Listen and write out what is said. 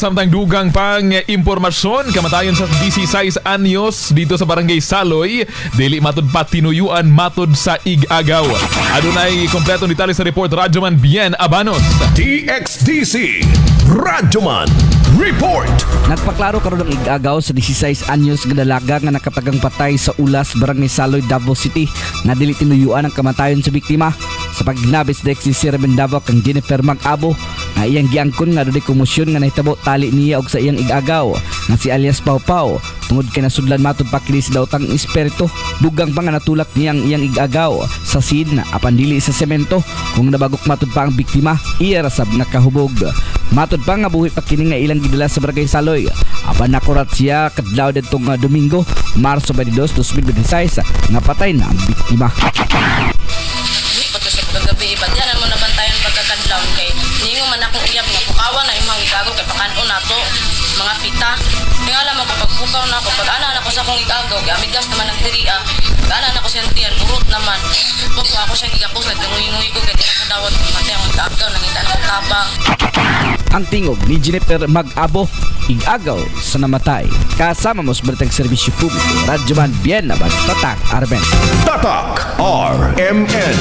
Samtang dugang pang impormasyon, kamatayon sa 16 anyos dito sa Barangay Saloy, dili matud pa tinuyuan matud sa Igagaw. Adunay kompletong detalye sa report, Radyoman Bien Abanos. DXDC Radyoman Report. Nagpaklaro karon ang igagaw sa 16 anyos nga dalaga nga nakatagang patay sa Ulas, Barangay Saloy, Davao City nga dili tinuyuan ang kamatayon sa biktima. Sa pagnabis DXDC Ramen Davao kang Jennifer Mag-abo nga iyang giangkon nga dunay komosyon nga nahitabo tali niya og sa iyang igagaw nga si alias Pau Pau tungod kay nasudlan matud pa kini sa daotang espiritu. Dugang pa nga natulak niya ang iyang igagaw sa sin apan dili sa semento. Kung nabagok matud pa ang biktima, iya ra sab nakahubog. Matud pa nga buhi pa kini nga ilang gidala sa Barangay Saloy. Apan nakurat siya kadlaw didtong Domingo, Marso 22, 2026 nga patay na ang biktima. Di pa to siya pagkagabi, ba diyan mo nabantayan pagkakadlaw kay ningo man akong uyab nga pukawa na imong igago kay pakanon nato mga pita. Tingala mo ko pagpukaw na ako, pag ana na ko sa akong igagaw kay amigas naman ang diri ah. Pag ana na ko siyang tiyan, burot naman. Mo ako siyang gigapos, nagkanguy-nguy ko kay di na kadawat matay ang igagaw, nangita na akong tabang. Ang tingog ni Jennifer Mag-abo, igagaw sa namatay. Kasama mo sa Balitang Serbisyo Publiko, Radyoman Bien Abad, Tatak Arben. Tatak RMN.